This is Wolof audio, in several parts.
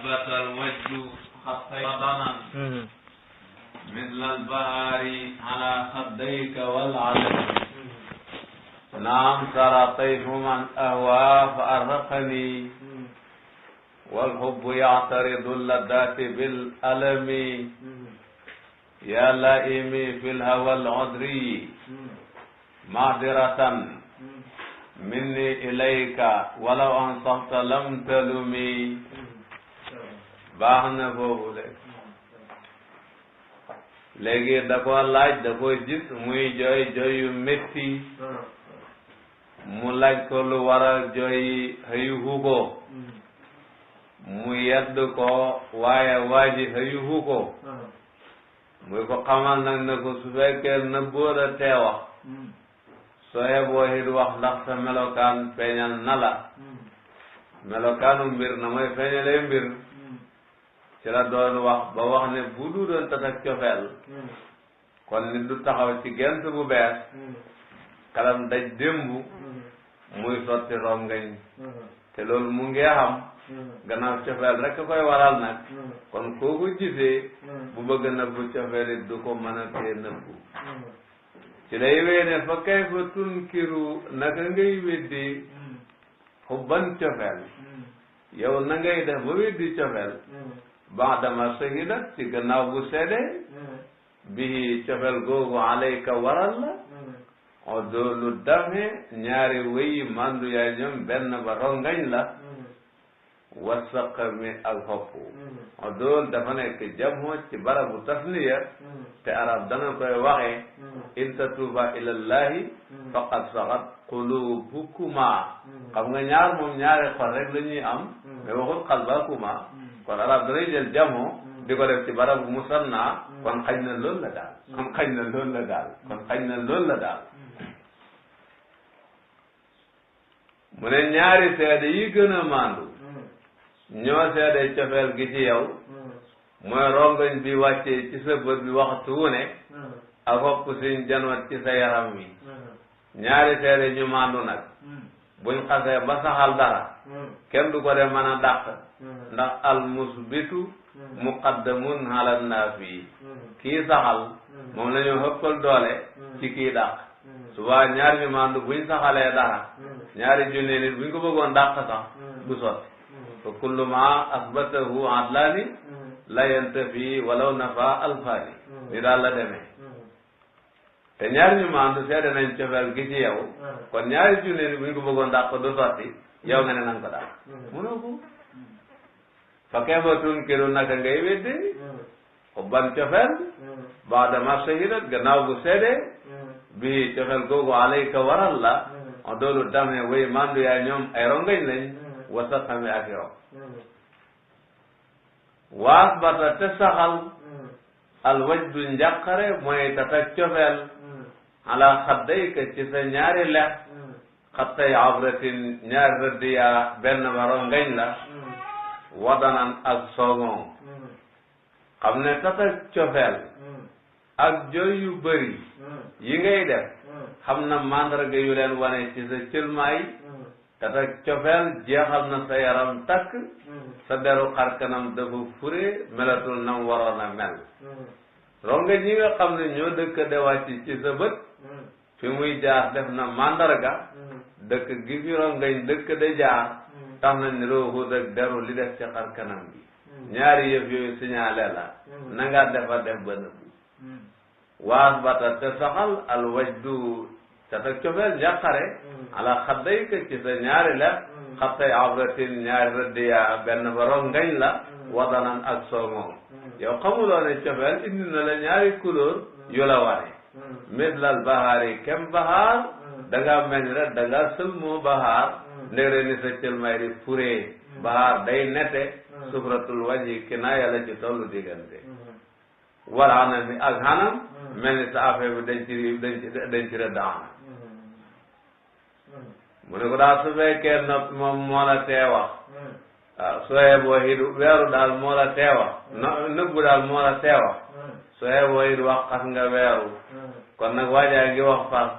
وأثبت الوجد خطيطنا مثل البهار على خديك والعلم. نعم ترى طيف من أهوى فأرقني والحب يعترض اللذات بالألم. يا لائمي في الهوى العذري معذرة مني إليك ولو أنصحت لم تلمي. baax na foofu léegi da ko laaj da ko gis muy jooy jooy yu métti mu laaj ko lu waral jooy xëyuhu ko mu yedd ko waaye waaji xëyuhu ko muy ko xamal nag ne ko su fekkee na bóor a tee wax soo yeboo it wax ndax sa melokaan feeñal na la melokaanu mbir na mooy feeñalee mbir ci la doon wax ba wax ne bu du doon tatak cofeel kon nit du taxaw ci gent bu bees kalam daj démb muy sotti rongañ te loolu mu ngi xam gannaaw cofeel rek koy waral nag kon kooku gisee bu bëgg nëbbu cofeel it du ko mën a tee nëbbu ci lay wee ne fa kay fa tunkiru naka ngay weddi xubban cofeel yow na ngay def ba weddi cofeel baadama shahidat ci gannaaw bu seede bii cofeel googu alayka waral la o doolu dame ñaari wéyi mandu yaay ñoom benn ba rongañ la wasaqami ak xoppu o dool dafa nekk jamho ci barabu tasniya te arab dana koy waxee in tatuba ilallahi faqad saxat qulubukuma xam nga ñaar moom ñaari xol rek la ñuy am mais waxul qalbakuma kon arab danay jël jamho di ko def ci barabu musanna kon xañ na loolu la daal kon xañ na loolu la daal kon xañ na loolu la daal mu ne ñaari seede yi gën a maandu ñoo seede cofeel gi ci yow mooy rongoñ bi wàccee ci sa bët bi waxtu wu ne ak xopp siñ janwat ci sa yaram wi ñaari seede ñu maandu nag buñ xasee ba saxal dara kenn du ko de mën a dàq ndax al musbitu muqaddamun ala naafi kii saxal moom la ñu xëppal doole ci kii dàq suba ñaar ñu maandu buñ saxalee dara ñaari junne nit buñ ko bëggoon dàq sax du sotti fa kullu ma asbatahu adlani la yantafi walaw nafa alfani ni daal la demee te ñaari ñu maandu seede nañ cofeel gi ci yow kon ñaari junne nit buñ ko bëggoon dàq du sotti yow nga ne nanga ko dàq mënoo ko fa kayfa tunkiru naka ngay weddi xubban cofeel baadama shahidat gannaaw bu seede bi cofeel googu alayka waral la o doolu dame way mandu yaa ñoom ay rongañ lañ wasaqami ak yow waas bata te saxal al wajdu njàqare mooy tatak cofeel ala xaddayka ci sa ñaari lex xattay abratin ñaari rëdd yaa benn ba rongañ la wadanan ak sooŋoŋ xam ne tatak cofeel ak jooy yu bëri yi ngay def xam na mandarga yu leen wane ci sa cëlmaay tatak cofeel jeexal na sa yaram takk sa deru xarkanam dafa fure melatul nam waroon a mel rongañ ñi nga xam ne ñoo dëkk de wàcc ci sa bët fi muy jaar def na mandarga dëkk gi fi rongañ dëkk de jaar tax na niroo xuut ak deru li def ci xar kanam bi ñaari yëf yooyu signalé la na nga defa def ba nëbbu waas bata te saxal al wajdu te teg cofeel njàqare ala xaddayka ci sa ñaari lef xattay abratin ñaari rëdd yaa benn ba rongañ la wadanan ak sooŋoom yow xamuloo ne cofeel indi na la ñaari couleur yu la wane mislal bahaari kem bahaar da ngaa mel ni rek da ngaa sëlmoo bahaar ndegre ni sa cëlmay di furee bahaar day nete sufratul wajhi kinaaya la ci tollu diggante wal hanami ak hanam mel ni sa affaire bi dañ ci rëdd hanam mu ne ko daal su fekkee nopp moom moo la tee wax waaw soo yeboo it weeru daal moo la tee wax nëbbu daal moo la tee wax soo yeboo it wax xas nga weeru kon nag waajaa ngi wax far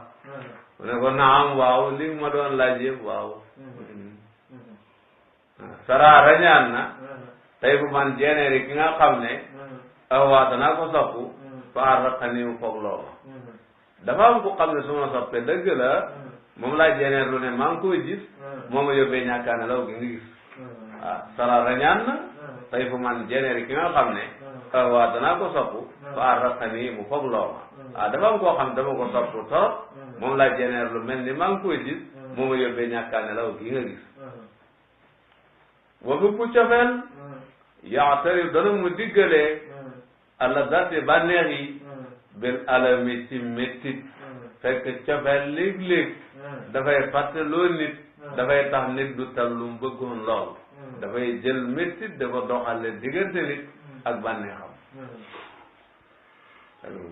mu ne ko naam waaw li ma doon laaj yëpp waaw sara rañaan na tey bu man jeeneeri ki nga xam ne awaa danaa ko soppu fa arraqani mu foog loo ma dafa am ku xam ne su ma soppee dëgg la moom laa jeeneer lu ne maa ngi koy gis moo ma yóbbee ñàkkaa nelaw gi nga gis waaw sara rañaan na tey fu man jeeneeri ki nga xam ne awaa danaa ko soppu fa arraqani mu foog loo ma waaw dafa am koo xam dama ko soppu torop moom laa jeeneer lu mel ni maa ngi koy gis moo ma yóbbee ñàkkaa nelaw gi nga gis wa bu cofeel yaatari dana mu diggalee alla dati bànneex yi bil alami ci méttit fekk cofeel léeg-léeg dafay fàttaloo nit dafay tax nit du tal lu mu bëggoon lool dafay jël méttit dafa doxale diggante nit ak bànneexam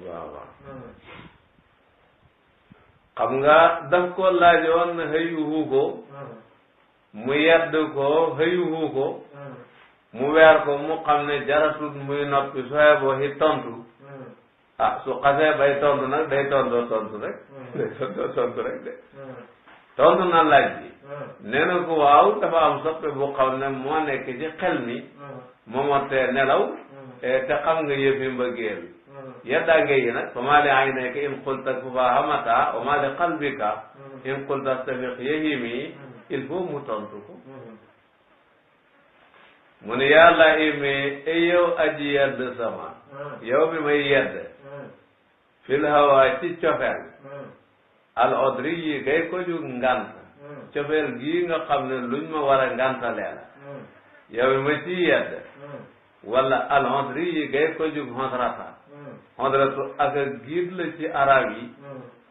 waaw xam nga daf ko laajoon xëyuhu ko mu yedd ko xëyuhu ko mu weer ko mu xam ne jaratut muy noppi sooy boo hi tontu su xasee bay tontu nag day tontu rek day tontu rek de tontu na laaj bi nee na ko waaw dafa am soppe bu xam ne moo nekk ci xel mi moomootee nelaw te xam nga yëfi mbëggeel yeddaange yi nag fa maa li aynayka in qulta fahamata wa maa li qalbika in qulta stafiq yahimi il faut mu tontu ko mu ne yàlla ime yow aji yedd sama yow mi may yedd fil hawa ci cofeel al odri yi gay ko jug ngant cofeel gii nga xam ne luñ ma war a ngantalee la yow mi ma ci yedd wala al odri yi gay ko jug hondrata hondratu ak a giid la ci arab yi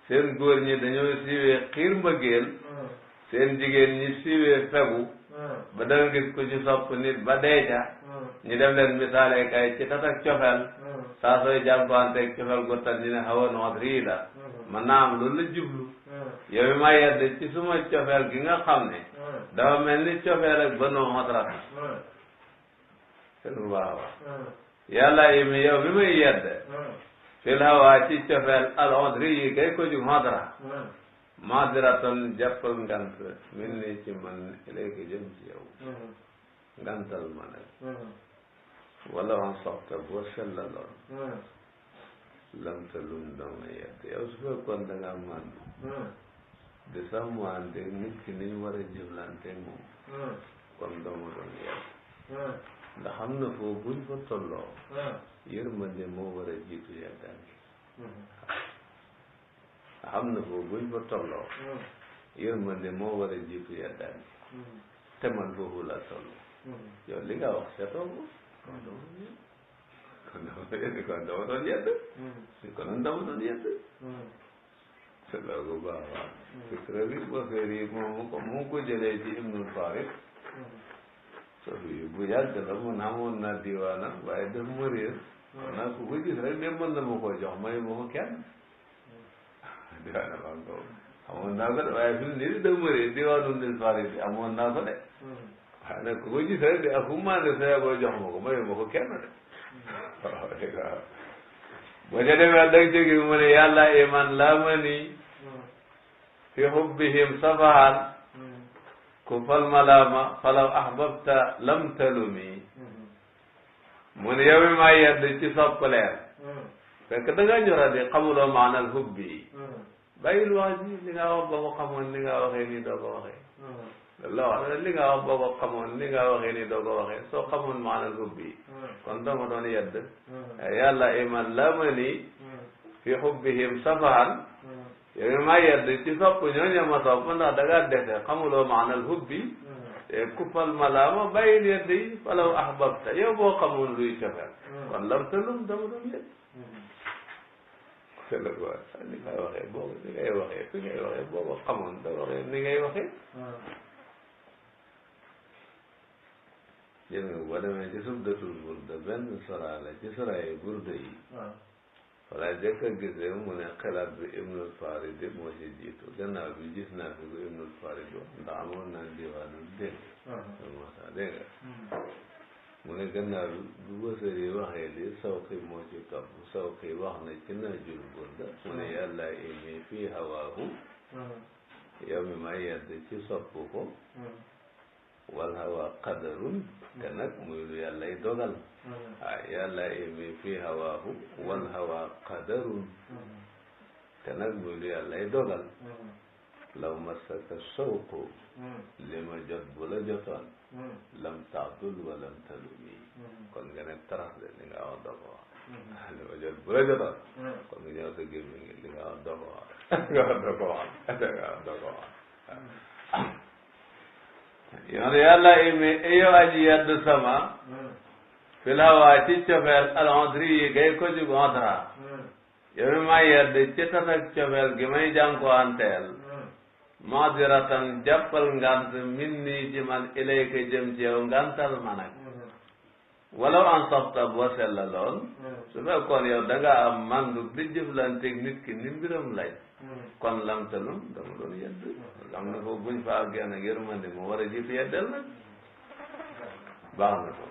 seen góor ñi dañoo siiwee xiir mbëggeel seen jigéen ñi siiwee fegu ba danga gis ko ci sopp nit ba deeca ñu dem leen misaale kay ci tatak cofeel saa sooy jànkuwanteeg cofeel gu tat ñu ne xawa noot rii la man naa am loolu la jublu yow mi ma yedd ci suma cofeel gi nga xam ne dafa mel ni cofeel ak bënoo xotrata seen baax yàlla yi mi yow mi may yedd fil hawa ci cofeel al odri yi kay ko jug xotra maadiratan jàppal ngant min ni ci man léegi jëm ci yow ngantal ma nag wala on soxta boo sellaloon lamta lum dooma yedd yow su fekkoon da nga man di sàmmante nit ki ni ñu war a jëflante moom kon dooma doon yedd ndax xam na foofu buñ fa tolloo yërmande moo war a jiitu yeddan xam na foofu buñ fa tolloo yërmande moo war a jiitu yeddan te man foofu la toll yow li nga wax setoo ko kon dama doon yedd kon dama doon yedd c'est loolu bu baax a baax fikra bi Busiri yi mu ko jëlee ci Ibnul Farid bu yàgg la mun amoon naa diwaana waaye daf ma réer naa ko ko gis rek de mën na ma koo jox may ma ko kenn diwaana baa nga amoon naa ko de waaye fi mu ne daf ma réer diwaanu Ibnul Farid bi amoon naa ko de waaye nag ku ko gis rek de ak fu mu mën a boo jox ma ko may ma ko kenn de waaw dëgg la boo ca demee dag jógi mu ne yàlla iman laa ma nii fi hubbihim safahan ku fal malama falaw ahbabta lam talumi mu ne yow mi maa yedd ci sopp leer fekk da nga ñora di xamuloo maanal hubbi bàyyil wax ji li nga wax boo ko xamoon ni nga waxee nii doo ko waxee la wax li nga wax boo ko xamoon ni nga waxee nii doo ko waxee soo xamoon maanal hubbi kon dama doon yedd yàlla iman la ma ni fi hubbihim safahan yow mi maa yedd ci sopp ñooñu ma sopp ndax da ngaa dese xamuloo maanal hubbi kuffal malaama bàyyil yedd yi falaw ahbabta yow boo xamoon luy cofeel kon lam talum dama doon yedd c'est le quoi ni ngay waxee boo ni ngay waxee fi ngay waxee boo ko xamoon da waxee ni ngay waxee jël nga boo demee ci subdatul burda benn sora la ci sora yi burda yi wala jëkk a gisee mu ne xelaat bi Ibnul Farid moo ci jiitu gannaaw bi gis naa fi ko Ibnul Farid wax ndax amoon naa diwaanu dégg moo tax dégg nga mu ne gannaaw bi bu Busiri waxee lii Sawqi moo ci topp Sawqi wax na ci Nahjul Burda mu ne yàlla imi fii hawaahu yow mi ma yedd ci sopp ko wal hawa qadarun te nag muy lu yàllay dogal yàlla imi fi hawaahu wal hawa qadarun te nag muy lu yàllay dogal law masaka shawqu li ma jot bu la jotoon lam taadul wa lam talumi kon nga ne tarax de li nga wax doo ko wax li ma jot bu la jotoon kon nga ñëw sa gémmiñ li nga wax doo ko wax nga wax doo ko wax nga wax doo ko wax yoon yàlla imi iyo aji yaddu sama fil hawa ci cofeel al ondri yi gay ko jug ondra yow mi may yedd ci tatak cofeel gi may jànko anteel maadiratan jàppal ngant min nii ci man ilayka jëm ci yow ngantal ma nag walaw an sabta boo sella lool su fekkoon yow da nga am mandu di jëflanteeg nit ki ni mbiram lay kon lam talum dama doon yedd am na foofu buñ fa àggee nag yërmande mu war a jiitu yeddel nag baax na ko